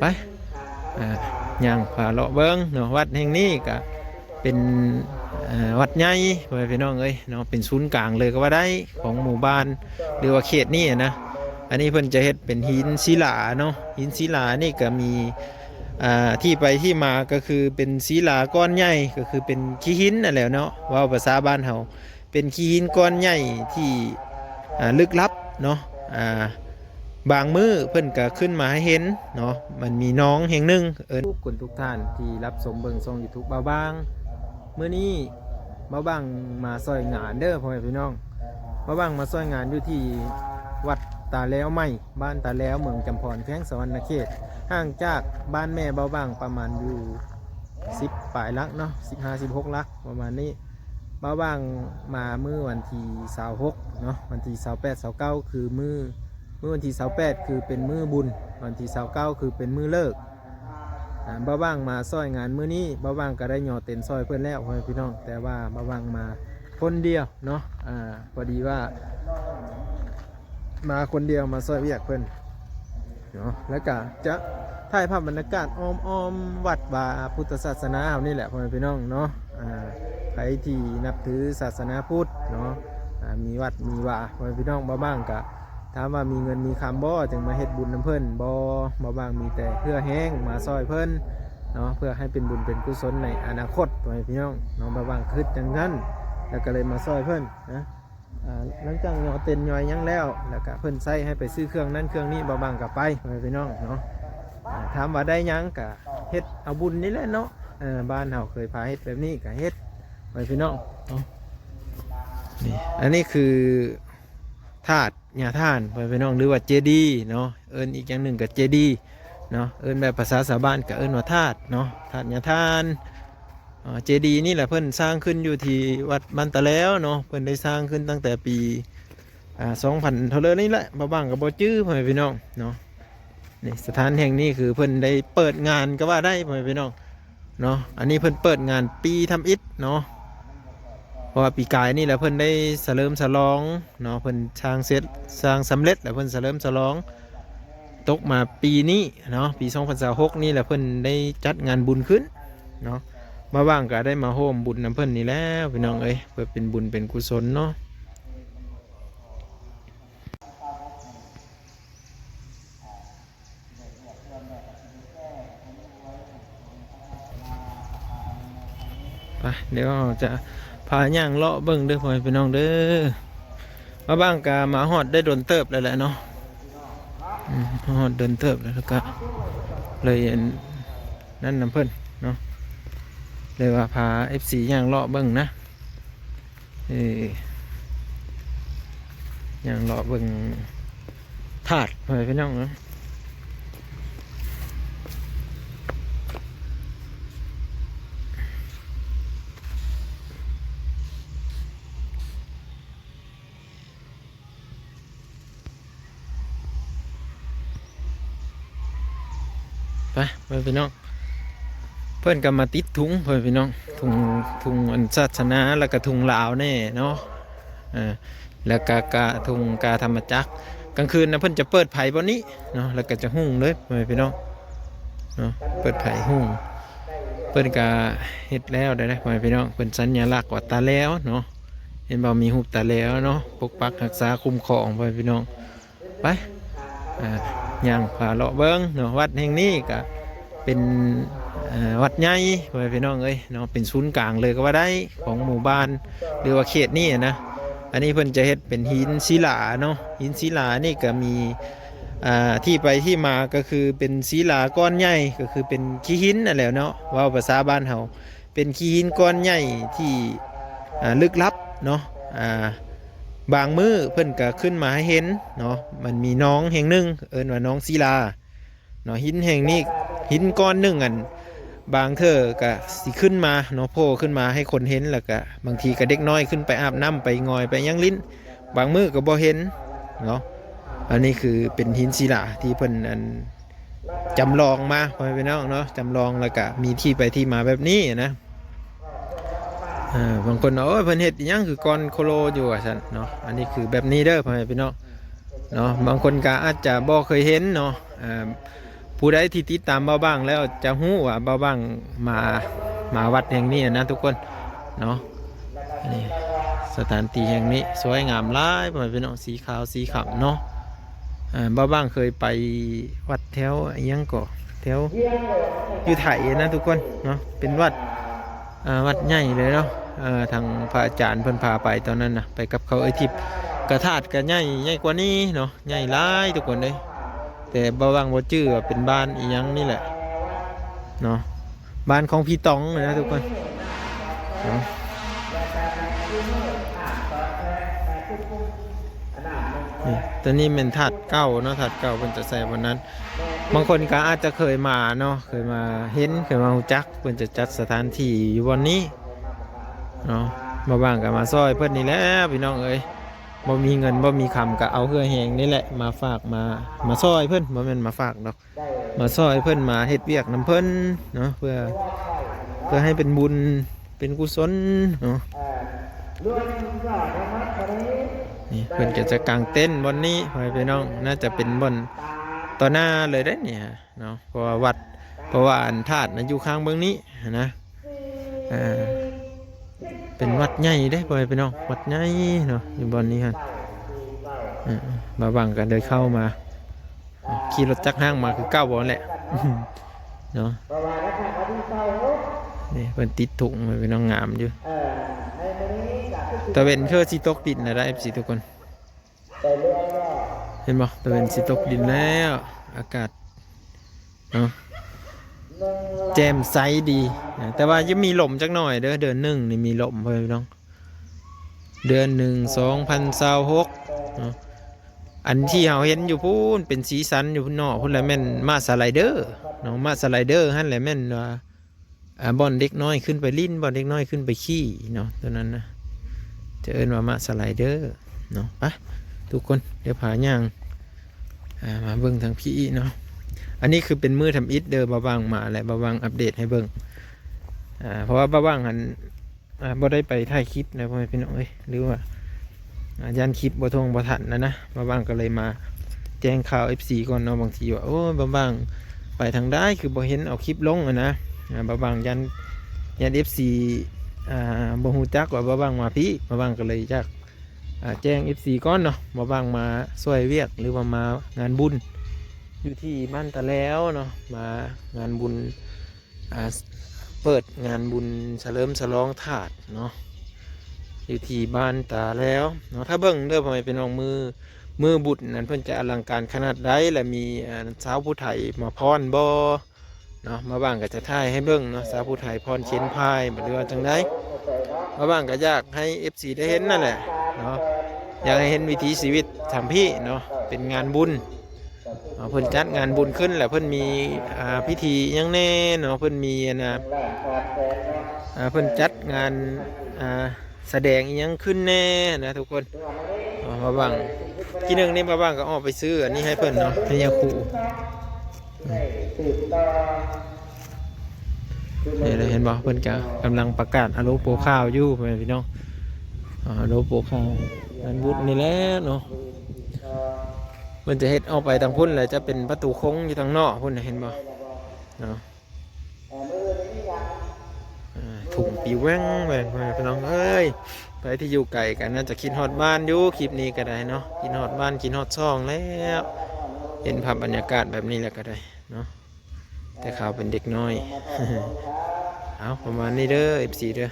ໄປ ອ່າ ຍ່າງພາເລາະເບິ່ງເນາະ. ວັດແຫ່ງນີ້ກະເປັນ ອ່າ ວັດໃຫຍ່ ພໍ່ແມ່ພີ່ນ້ອງເອີຍເນາະ, ເປັນສູນກາງເລີຍກໍວ່າໄດ້ ຂອງໝູ່ບ້ານ ຫຼືວ່າເຂດນີ້ນະ. ອັນນີ້ເພິ່ນຈະເຮັດເປັນຫີນສິລາເນາະ, ຫີນສິລານີ້ກະມີ ອ່າ ທີ່ໄປທີ່ມາກໍຄືເປັນສິລາກ້ອນໃຫຍ່ ກໍຄືເປັນຂີ້ຫີນນັ້ນແຫຼະເນາະ, ເວົ້າພາສາບ້ານເຮົາ ເປັນຂີ້ຫີນກ້ອນໃຫຍ່ທີ່ ອ່າ ລຶກລັບເນາະ. ອ່າ ບາງມື້ເພິ່ນກໍຂຶ້ນມາໃຫ້ເຫັນເນາະ, ມັນມີໜອງແຫ່ງໜຶ່ງ. ເອີ້ນທຸກຄົນທຸກທ່ານທີ່ຮັບຊົມເບິ່ງຊ່ອງ YouTube ບ່າວບາງ. ມື້ນີ້ບ່າວບາງມາຊ່ອຍງານເດີ ພໍ່ແມ່ພີ່ນ້ອງ, ບ່າວບາງມາຊ່ອຍງານຢູ່ທີ່ວັດຕາແລ້ວໃໝ່ ບ້ານຕາແລ້ວ ເມືອງຈຳພອນ ແຂວງສະຫວັນນະເຂດ, ຫ່າງຈາກບ້ານແມ່ບ່າວບາງປະມານຢູ່ສິບປາຍຫຼັກເນາະ, ສິບຫ້າ ສິບຫົກຫຼັກປະມານນີ້. ບ່າວບາງມາມື້ວັນທີຊາວຫົກເນາະ, ວັນທີຊາວແປດ ຊາວເກົ້າຄືມື້ ມື້ວັນທີຊາວແປດຄືເປັນມື້ບຸນ, ວັນທີຊາວເກົ້າຄືເປັນມື້ເລີກ. ອ່າ ບ່າວບາງມາຊ່ອຍງານມື້ນີ້ ບ່າວບາງກໍໄດ້ຍໍເຕັນຊ່ອຍເພິ່ນແລ້ວ ພໍ່ແມ່ພີ່ນ້ອງ, ແຕ່ວ່າບ່າວບາງມາຄົນດຽວເນາະ. ອ່າ ພໍດີວ່າມາຄົນດຽວມາຊ່ອຍວຽກເພິ່ນ ເນາະ. ແລ້ວກະຈະຖ່າຍພາບບັນຍາກາດອ້ອມໆວັດວາພຸດທະສາສະໜາເຮົານີ້ແຫຼະ ພໍ່ແມ່ພີ່ນ້ອງເນາະ. ອ່າ ໃຜທີ່ນັບຖືສາສະໜາພຸດເນາະ, ອ່າ ມີວັດມີວາ ພໍ່ແມ່ພີ່ນ້ອງ, ບ່າວບາງກະຖາມວ່າມີເງິນມີຄຳບໍ່ ຈຶ່ງມາເຮັດບຸນນຳເພິ່ນ? ບໍ່, ບ່າວບາງມີແຕ່ເຫື່ອແຮງມາຊ່ອຍເພິ່ນເນາະ, ເພື່ອໃຫ້ເປັນບຸນເປັນກຸສົນໃນອະນາຄົດ ພໍ່ແມ່ພີ່ນ້ອງເນາະ. ບ່າວບາງຄິດຈັ່ງຊັ້ນ ແລ້ວກໍເລີຍມາຊ່ອຍເພິ່ນນະ. ອ່າ ຫຼັງຈາກຍໍເຕັນຍໍຫຍັງແລ້ວ ແລ້ວກະເພິ່ນໃຊ້ໃຫ້ໄປຊື້ເຄື່ອງນັ້ນເຄື່ອງນີ້ ບ່າວບາງກະໄປ ພໍ່ແມ່ພີ່ນ້ອງເນາະ. ອ່າ ຖາມວ່າໄດ້ຫຍັງ ກະເຮັດເອົາບຸນນີ້ແຫຼະເນາະ. ເອີ ບ້ານເຮົາເຄີຍພາເຮັດແບບນີ້ ກະເຮັດ ພໍ່ແມ່ພີ່ນ້ອງເນາະ. ນີ້ ອັນນີ້ຄືທາດຍາທ່ານ ພໍ່ແມ່ພີ່ນ້ອງ ຫຼືວ່າເຈດີເນາະ, ເອີ້ນອີກຢ່າງໜຶ່ງກະເຈດີເນາະ, ເອີ້ນແບບພາສາຊາວບ້ານກະເອີ້ນວ່າທາດເນາະ, ທາດຍາທ່ານ. ອ່າ ເຈດີນີ້ແຫຼະເພິ່ນສ້າງຂຶ້ນຢູ່ທີ່ວັດບ້ານຕາແລ້ວເນາະ, ເພິ່ນໄດ້ສ້າງຂຶ້ນຕັ້ງແຕ່ປີ ອ່າ ສອງພັນເທົ່າເລີນີ້ແຫຼະ, ບ່າວບາງກໍບໍ່ຈື່ ພໍ່ແມ່ພີ່ນ້ອງເນາະ. ນີ້ ສະຖານແຫ່ງນີ້ຄືເພິ່ນໄດ້ເປີດງານກໍວ່າໄດ້ ພໍ່ແມ່ພີ່ນ້ອງເນາະ. ອັນນີ້ເພິ່ນເປີດງານປີທຳອິດເນາະ, ເພາະວ່າປີກາຍນີ້ແຫຼະເພິ່ນໄດ້ສະເຫຼີມສະຫຼອງເນາະ, ເພິ່ນສ້າງເສັດ ສ້າງສຳເລັດແລ້ວເພິ່ນສະເຫຼີມສະຫຼອງ. ຕົກມາປີນີ້ເນາະ ປີສອງພັນຊາວຫົກນີ້ແຫຼະ ເພິ່ນໄດ້ຈັດງານບຸນຂຶ້ນເນາະ. ບ່າວບາງກໍໄດ້ມາຮ່ວມບຸນນຳເພິ່ນນີ້ແຫຼະ ພີ່ນ້ອງເອີຍ, ເພື່ອເປັນບຸນເປັນກຸສົນເນາະ. ໄປ ດຽວເຮົາຈະພາຍ່າງເລາະເບິ່ງເດີ ພໍ່ແມ່ພີ່ນ້ອງເດີ. ບ່າວບາງກະມາຮອດໄດ້ດົນເຕີບແລ້ວແຫຼະເນາະ, ອືມ ມາຮອດດົນເຕີບແລ້ວ ແລ້ວກະເລີຍອັນນັ້ນນຳເພິ່ນເນາະ, ເລີຍວ່າພາເອັຟຊີຍ່າງເລາະເບິ່ງນະ. ເອີ ຍ່າງເລາະເບິ່ງທາດ ພໍ່ແມ່ພີ່ນ້ອງເນາະ. ໄປ ພໍ່ແມ່ພີ່ນ້ອງ, ເພິ່ນກໍມາຕິດທຸງ ພໍ່ແມ່ພີ່ນ້ອງ, ທຸງ ທຸງອັນສາສະໜາ ແລ້ວກໍທຸງລາວແດ່ເນາະ, ເອີ ແລ້ວກໍກະທຸງກາທຳມະຈັກ. ກາງຄືນນະ ເພິ່ນຈະເປີດໄຟບ່ອນນີ້ເນາະ, ແລ້ວກໍຈະຮຸ່ງເລີຍ ພໍ່ແມ່ພີ່ນ້ອງເນາະ, ເປີດໄຟຮຸ່ງ. ເພິ່ນກະເຮັດແລ້ວໄດ໋ ພໍ່ແມ່ພີ່ນ້ອງ, ເພິ່ນສັນຍາລັກວ່າຕາແລ້ວເນາະ, ເຫັນບໍ່ ມີຮູບຕາແລ້ວເນາະ, ປົກປັກຮັກສາຄຸ້ມຄອງ ພໍ່ແມ່ພີ່ນ້ອງ. ໄປ ອ່າ ຍ່າງພາເລາະເບິ່ງເນາະ. ວັດແຫ່ງນີ້ກະເປັນ ເອີ ວັດໃຫຍ່ ພໍ່ແມ່ພີ່ນ້ອງເອີຍເນາະ, ເປັນສູນກາງເລີຍກໍວ່າໄດ້ ຂອງໝູ່ບ້ານ ຫຼືວ່າເຂດນີ້ນະ. ອັນນີ້ເພິ່ນຈະເຮັດເປັນຫີນສິລາເນາະ, ຫີນສິລານີ້ກະມີ ອ່າ ທີ່ໄປທີ່ມາກໍຄືເປັນສິລາກ້ອນໃຫຍ່ ກໍຄືເປັນຂີ້ຫີນນັ້ນແຫຼະເນາະ, ເວົ້າພາສາບ້ານເຮົາ ເປັນຂີ້ຫີນກ້ອນໃຫຍ່ທີ່ ອ່າ ລຶກລັບເນາະ. ອ່າ ບາງມື້ເພິ່ນກໍຂຶ້ນມາໃຫ້ເຫັນເນາະ, ມັນມີໜອງແຫ່ງໜຶ່ງ ເອີ້ນວ່າໜອງສິລາເນາະ. ຫີນແຫ່ງນີ້ ຫີນກ້ອນໜຶ່ງ ອັນ ບາງເທື່ອກໍຊິຂຶ້ນມາເນາະ, ໂຜ່ຂຶ້ນມາໃຫ້ຄົນເຫັນ, ແລ້ວກໍບາງທີກໍເດັກນ້ອຍຂຶ້ນໄປອາບນ້ຳ ໄປງອຍ ໄປຫຍັງຫຼິ້ນ, ບາງມື້ກໍບໍ່ເຫັນເນາະ. ອັນນີ້ຄືເປັນຫີນສິລາທີ່ເພິ່ນ ອັນ ຈຳລອງມາ ພໍ່ແມ່ພີ່ນ້ອງເນາະ, ຈຳລອງ ແລ້ວກະມີທີ່ໄປທີ່ມາແບບນີ້ນະ. ເອີ ບາງຄົນວ່າ ໂອ້ຍ ເພິ່ນເຮັດອີ່ຫຍັງຄືກ້ອນໂຄໂລຢູ່ ວ່າຊັ້ນເນາະ. ອັນນີ້ຄືແບບນີ້ເດີ ພໍ່ແມ່ພີ່ນ້ອງເນາະ, ບາງຄົນກະອາດຈະບໍ່ເຄີຍເຫັນເນາະ. ເອີ ປ ຜູ້ໃດທີ່ຕິດຕາມບ່າວບາງແລ້ວຈະຮູ້ວ່າບ່າວບາງມາ ມາວັດແຫ່ງນີ້ນະທຸກຄົນເນາະ. ນີ້ ສະຖານທີ່ແຫ່ງນີ້ສວຍງາມຫຼາຍ ພໍ່ແມ່ພີ່ນ້ອງ ສີຂາວສີຄຳເນາະ. ເອີ ບ່າວບາງເຄີຍໄປວັດແຖວອີ່ຫຍັງເກາະ ແຖວຢູ່ໄທນະທຸກຄົນເນາະ ເປັນວັດ ເອີ ວັດໃຫຍ່ເລີຍເນາະ. ເອີ ທາງພະອາຈານເພິ່ນພາໄປຕອນນັ້ນນະ ໄປກັບເຂົາເອີຍທິບ ກະທາດກະໃຫຍ່ ໃຫຍ່ກວ່ານີ້ເນາະ ໃຫຍ່ຫຼາຍທຸກຄົນເອີຍ. ແຕ່ບ່າວບາງບໍ່ຈື່ວ່າເປັນບ້ານອີ່ຫຍັງນີ້ແຫຼະເນາະ ບ້ານຂອງພີ່ຕອງນະທຸກຄົນເນາະ. ນີ້ ຕົວນີ້ແມ່ນທາດເກົ່າເນາະ ທາດເກົ່າເພິ່ນຈະໃສ່ບ່ອນນັ້ນ. ບາງຄົນກໍອາດຈະເຄີຍມາເນາະ ເຄີຍມາເຫັນ ເຄີຍມາຮູ້ຈັກ ເພິ່ນຈະຈັດສະຖານທີ່ຢູ່ບ່ອນນີ້ເນາະ. ບ່າວບາງກໍມາຊ່ອຍເພິ່ນນີ້ແຫຼະພີ່ນ້ອງເອີຍ ບໍ່ມີເງິນບໍ່ມີຄຳ ກໍເອົາເຫື່ອແຮງນີ້ແຫຼະມາຝາກ ມາ ມາຊ່ອຍເພິ່ນ ບໍ່ແມ່ນມາຝາກດອກ ມາຊ່ອຍເພິ່ນ ມາເຮັດວຽກນຳເພິ່ນເນາະ ເພື່ອ ເພື່ອໃຫ້ເປັນບຸນເປັນກຸສົນເນາະ. ນີ້ເພິ່ນກໍຈະກາງເຕັນບ່ອນນີ້ ພໍ່ແມ່ພີ່ນ້ອງ ໜ້າຈະເປັນບ່ອນຕໍ່ໜ້າເລີຍເດ້ນີ້ເນາະ ເພາະວ່າວັດ ເພາະວ່າອັນທາດນະຢູ່ຂ້າງເບື້ອງນີ້ຫັ້ນນະ. ເອີ ເປັນວັດໃຫຍ່ເດ້ ພໍ່ແມ່ພີ່ນ້ອງ ວັດໃຫຍ່ເນາະ ຢູ່ບ່ອນນີ້ຫັ້ນ. ເອີ ບ່າວບາງກໍເລີຍເຂົ້າມາ ຂີ່ລົດຈັກຫ້າງມາຄືເກົ່າຫັ້ນແຫຼະເນາະ. ນີ້ເພິ່ນຕິດທຸງໄວ້ ພີ່ນ້ອງ ງາມຢູ່. ຕາເວັນຄືຊິຕົກດິນແລ້ວໄດ໋ ເອັຟຊີ ທຸກຄົນ ເຫັນບໍ່? ຕາເວັນຊິຕົກດິນແລ້ວ ອາກາດເນາະ ແຈ່ມໃສດີນະ ແຕ່ວ່າຍັງມີລົມຈັກໜ້ອຍເດີ ເດືອນໜຶ່ງນີ້ມີລົມ ພໍ່ແມ່ພີ່ນ້ອງ ເດືອນໜຶ່ງ ສອງພັນຊາວຫົກເນາະ. ອັນທີ່ເຮົາເຫັນຢູ່ພຸ້ນ ເປັນສີສັນຢູ່ພຸ້ນເນາະ ພຸ້ນລະແມ່ນມ້າສະໄລເດີເນາະ ມ້າສະໄລເດີຫັ້ນແຫຼະ ແມ່ນວ່າ ອ່າ ບ່ອນເດັກນ້ອຍຂຶ້ນໄປຫຼິ້ນ ບ່ອນເດັກນ້ອຍຂຶ້ນໄປຂີ່ເນາະ ຕົວນັ້ນນະ ຈະເອີ້ນວ່າມ້າສະໄລເດີເນາະ. ໄປທຸກຄົນ ດຽວພາຍ່າງ ອ່າ ມາເບິ່ງທາງພີ້ເນາະ. ອັນນີ້ຄືເປັນມື້ທຳອິດເດີ ບ່າວບາງມາ ແລະ ບ່າວບາງອັບເດດໃຫ້ເບິ່ງ ອ່າ ເພາະວ່າບ່າວບາງຫັ້ນ ອ່າ ບໍ່ໄດ້ໄປຖ່າຍຄລິບນະ ພໍ່ແມ່ພີ່ນ້ອງເອີຍ ຫຼືວ່າ ອ່າ ຢ້ານຄລິບບໍ່ທົ່ງບໍ່ທັນນະນະ ບ່າວບາງກໍເລີຍມາແຈ້ງຂ່າວ ເອັຟຊີ ກ່ອນເນາະ. ບາງທີວ່າ ໂອ້ຍ ບ່າວບາງໄປທາງໃດຄືບໍ່ເຫັນເອົາຄລິບລົງຫັ້ນນະ ອ່າ ບ່າວບາງຢ້ານ ຢ້ານ ເອັຟຊີ ອ່າ ບໍ່ຮູ້ຈັກວ່າບ່າວບາງມາພີ້ ບ່າວບາງກໍເລີຍຢາກ ອ່າ ແຈ້ງ ເອັຟຊີ ກ່ອນເນາະ ບ່າວບາງມາຊ່ວຍວຽກ ຫຼືວ່າມາງານບຸນຢູ່ທີ່ບ້ານຕາແລວເນາະ ມາງານບຸນ ອ່າ ເປີດງານບຸນສະເຫຼີມສະຫຼອງທາດເນາະ ຢູ່ທີ່ບ້ານຕາແລວເນາະ. ຖ້າເບິ່ງເດີ ພໍ່ແມ່ພີ່ນ້ອງ ມື້ ມື້ບຸນນັ້ນເພິ່ນຈະອະລັງການຂະໜາດໃດ ແລະ ມີ ອ່າ ຊາວຜູ້ໄທມາຟ້ອນບໍ່ເນາະ ບ່າວບາງກໍຈະຖ່າຍໃຫ້ເບິ່ງເນາະ ຊາວຜູ້ໄທຟ້ອນເຄນພາຍ ຫຼືວ່າຈັ່ງໃດ ບ່າວບາງກໍຢາກໃຫ້ ເອັຟຊີ ໄດ້ເຫັນນັ້ນແຫຼະເນາະ ຢາກໃຫ້ເຫັນວິຖີຊີວິດທາງພີ້ເນາະ ເປັນງານບຸນ ອ່າ ເພິ່ນຈັດງານບຸນຂຶ້ນ ແລ້ວເພິ່ນມີ ອ່າ ພິທີຫຍັງແດ່ເນາະ ເພິ່ນມີອັນນ່າ ອ່າ ເພິ່ນຈັດງານ ອ່າ ສະແດງອີ່ຫຍັງຂຶ້ນແດ່ນະທຸກຄົນ. ເອົາ ບ່າວບາງ ທີໜຶ່ງນີ້ບ່າວບາງກໍອອກໄປຊື້ອັນນີ້ໃຫ້ເພິ່ນເນາະ ໃຫ້ຍາຄູ ນີ້ເຫັນບໍ່ ເພິ່ນກະກຳລັງປະກາດອາໂລໂປຄາວຢູ່ ພໍ່ແມ່ພີ່ນ້ອງ ອາໂລໂປຄາວ ງານບຸນນີ້ແຫຼະເນາະ ເພິ່ນຈະເຮັດອອກໄປທາງພຸ້ນ ແລ້ວຈະເປັນປະຕູໂຄ້ງຢູ່ທາງນອກພຸ້ນ ເຫັນບໍ່ເນາະ. ອ່າ ທຸງປິວແວ່ງແວ່ງ ພໍ່ແມ່ພີ່ນ້ອງເອີຍ ໃຜທີ່ຢູ່ໄກກໍໜ້າຈະຄິດຮອດບ້ານຢູ່ ຄລິບນີ້ກໍໄດ້ເນາະ ຄິດຮອດບ້ານ ຄິດຮອດຊ່ອງແລ້ວ ເຫັນພາບບັນຍາກາດແບບນີ້ແລ້ວກໍໄດ້ເນາະ. ແຕ່ເຂົາເປັນເດັກນ້ອຍ ເອົາ ປະມານນີ້ເດີ ເອັຟຊີ ເດີ.